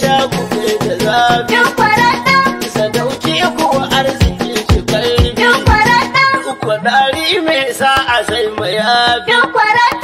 Shagu da zafi. Duk waraɗa. Sadauki ko arziki shi karfi. Duk waraɗa. Kwadari mai sa'a sai mayafi. Duk waraɗa.